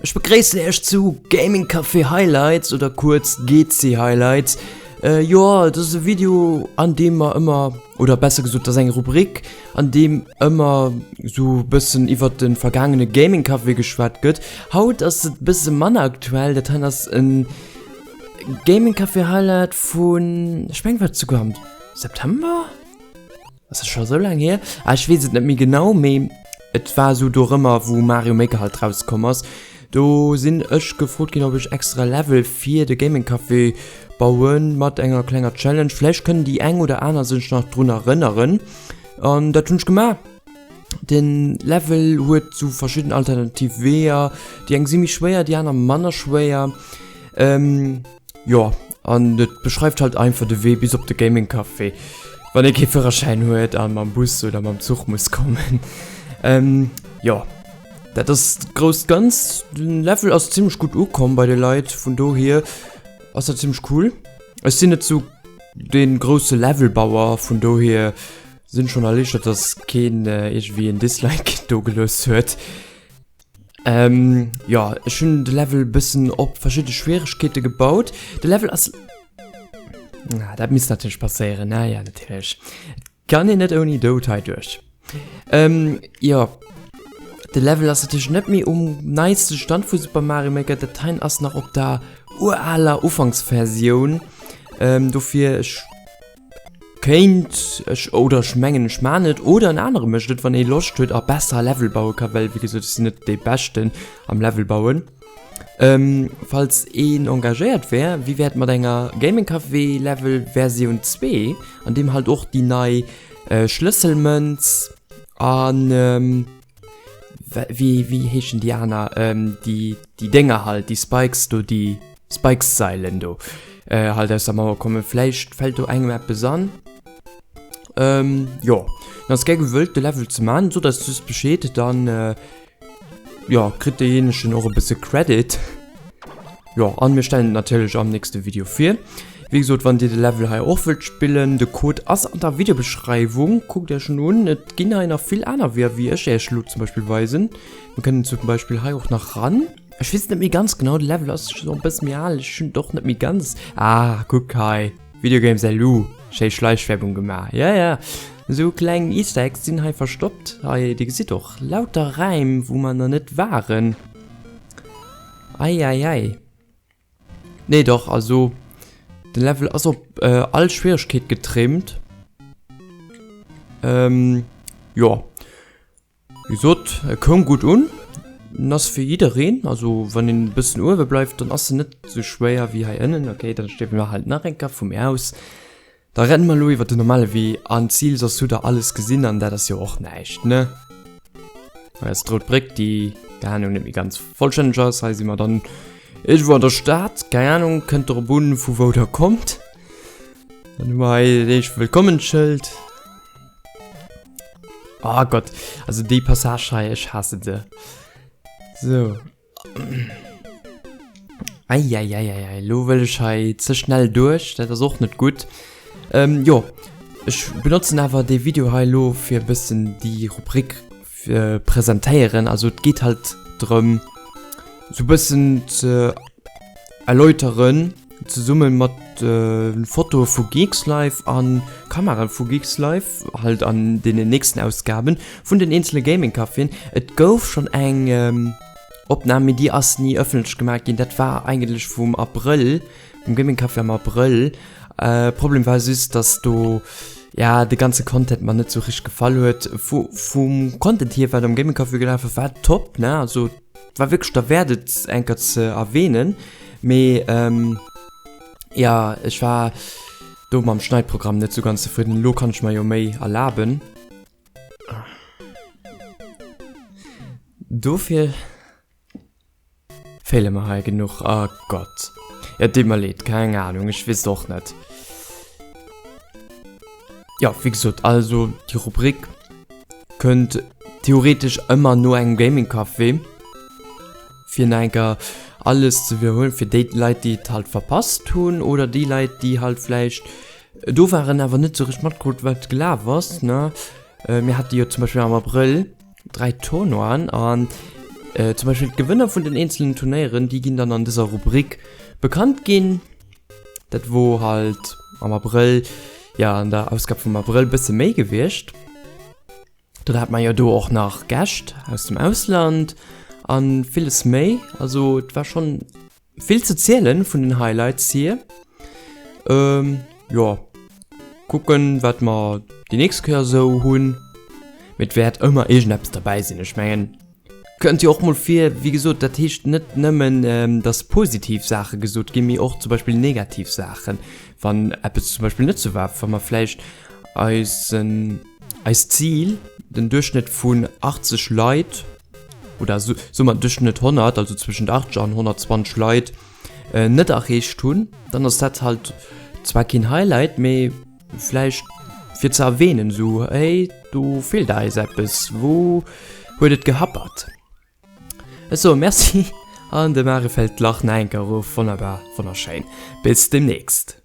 Ech begréissen Iech zu Gaming Café Highlights oder kuerz GC Highlights. Äh, jo, dat ass e Video, an deem mer ëmmer, oder besser gesot, dat ass eng Rubrik, an deem ëmmer sou e bëssen iwwert de vergaangene Gaming Café geschwat gëtt. Haut ass et e bësse manner aktuell, dat hei ass en Gaming Café Highlight vun, ech mengen, war et souguer am September? Ass dat scho sou laang hier? Ah, ech weess et net méi genau, mee et war esou dorëmmer, wou Mario Maker halt rauskomm ass. Do sinn ech gefrot ginn, ob ech extra Level fir de Gaming Café bauen, mat enger klenger Challenge. Vläicht kënnen déi eng oder aner sech nach drun erënneren. An dat hunn ech gemaach. Den Level huet sou verschidden alternativ Weeër. Déi eng si méi schwéier, déi aner manner schwéier. Ähm, jo, an et beschreift halt einfach de Wee bis op de Gaming Café, wann ee kee Führerschäin huet a mam Bus oder mam Zuch muss kommen. Ähm, jo, dat ass d'grousst Ganzt. Den Level ass zimmlech gutt ukomm bei de Leit, vun dohier ass dat zimmlech cool. Ech sinn net sou dee grousse Levelbauer, vun dohier sinn schonn erliichtert, dass keen iergendwéi en Dislike do gelooss huet. Ähm, jo, ech hunn de Level bëssen op verschidde Schwieregkeete gebaut. De Level ass... Na, dat misst natierlech passéieren, ne? Ja, natierlech. Et kann een net ouni Doud hei duerch. Ähm, jo. De Level ass natierlech net méi um neiste Stand vu Super Mario Maker. Dat heien ass nach op der uraler Ufanksversioun. Ähm, dofir, ech Kéint ech, oder ech mengen ech maan et, oder en anere mécht et, wann ee Loscht huet a besser Level baue ka, well wéi gesot ech sinn net dee beschten am Level bauen. Ähm, falls een engagéiert wär, wéi wär et mat enger Gaming Café Level Versioun 2, an deem halt och déi nei Schlësselmënz an Wéi, wéi heeschen déi aner? Ähm, déi, déi Dénger halt, déi Spikes do, déi Spikes-Sailen do, äh, halt aus der Mauer kommen. Vläicht fällt do engem eppes an. Ähm, jo. Dann ass gär gewëllt, de Level ze man. Sot eis just Bescheed, dann, äh, jo, kritt deejéinegen och e bësse Credit. Jo, an mir stellen et natierlech am nächste Video vir. Wéi gesot, wann dir de Level hei och wëllt spillen, de Code ass an der Videobeschreiwung. Kuckt iech en un. Et ginn hei nach vill aner Weeër, wéi ech iech elo zum Beispill weisen. Mir kënnen zum Beispill hei och nach ran. Ech weess net méi ganz genau, de Level ass scho e bësse méi al. Ech hunn et och net méi ganz. Ah, kuck hei, Videogames LU, schéi Schleichwerbung gemaach. Ja, ja, esou kleng Easter Eggs sinn hei verstoppt. Hei, dir gesitt och lauter Räim, wou mer nach net waren. Eieiei. Nee doch, also de Level ass op äh, all Schwieregkeet getrimmt. Ähm, ja. Wie gesot, e koum gutt un. En ass fir jiddereen, also wann een e bëssen uewe bleift, dann ass en net sou schwéier wéi hei ënnen. Okay, dann stierwe mer halt nach eng Kéier vu mir aus. Da renne mer elo iwwer den normale Wee an d'Zil, soss hutt der alles gesinn an dat ass jo och näischt, ne? Hei ass d'Rout Bréck, déi, keng Ahnung, net méi ganz vollstänneg ass. Hei si mer dann iergendwou an der Stad, keng Ahnung, kënnt drop un, vu wou der kommt. Dann hu mer hei dat éischt Wëllkommensschëld. Oh Gott, also déi Passage hei, ech haasse se. Sou. Eieieiei, lo wëll ech hei ze schnell duerch, dat ass och net gutt. Ähm, jo, ech benotzen awer dee Video hei lo fir e bëssen déi Rubrik äh, presentéieren. Also et geet halt drëm, sou bëssen ze erläuteren, zesumme mat äh, Fotoe vu Geekslife an Kamerae vu Geekslife, halt an deenen nächsten Ausgaben vun den eenzele Gaming-Caféen. Et gouf schonn eng ähm, Opnam, mee déi ass ni ëffentlech gemaach ginn. Dat war eigentlech vum Abrëll, vum Gaming Café am Abrëll. Äh, Problem war just, dass do ja de ganze Content mer net sou richteg gefall huet. Vu, vum Content hier, wat am Gaming Café gelaf ass, war top, ne? Also war wierklech derwäert et eng Kéier ze erwähnen. Mee ähm, ja, ech war do mam Schneidprogramm net sou ganz zefridden. Elo kann ech mer jo méi erlaben. Dofir feele mer hei genuch. Oh Gott. Ja, deet mer leed, keng Ahnung, ech weess et och net. Ja, wéi gesot, also déi Rubrik kënnt theoretesch ëmmer no engem Gaming Café, fir nach eng Kéier alles ze widderhuelen, fir déi Leit, déi et halt verpasst hunn oder déi Leit, déi halt vläicht Do waren awer net sou richteg matkrut wat gelaf ass ne. Mir hate jo zum Beispill am Abrëll 3 Tournoien an. Zum Beispill d'Gewënner vun den eenzelen Turnéieren, déi ginn dann an dëser Rubrik bekannt ginn. Dat wor halt am Abrëll, jo an der Ausgab vum Abrëll bësse méi gewiescht. Dann hat mer jo do och nach Gäscht aus dem Ausland an villes méi. Also et war schonn vill ze zielen vun den Highlights hier. Jo, kucken wat mer déi nächst Kéier esou hunn. Mee et wäert ëmmer iergendeppes derbäi sinn. Ech mengen, kënnt jo och mol vir. Wéi gesot, dat heescht net nëmmen, dass positiv Saache gesot ginn, mee och zum Beispill negativ Saachen, wann eppes zum Beispill net sou war, wa mer vläicht eisen, eist Zil, den Duerchschnëtt vun 80 Leit, oder soe mer Duerchschnëtt 100, also zwëschent 80 an 120 Leit, net erreecht hunn, dann ass dat halt zwar keen Highlight, mee vläicht fir ze erwähnen, esou, hey, do feelt eis eppes, wou huet et gehappert? Ech soe Merci an de Mare fält d'Lach nach eng Kéier erof. Wonnerbar, wonnerschéin. Bis demnächst.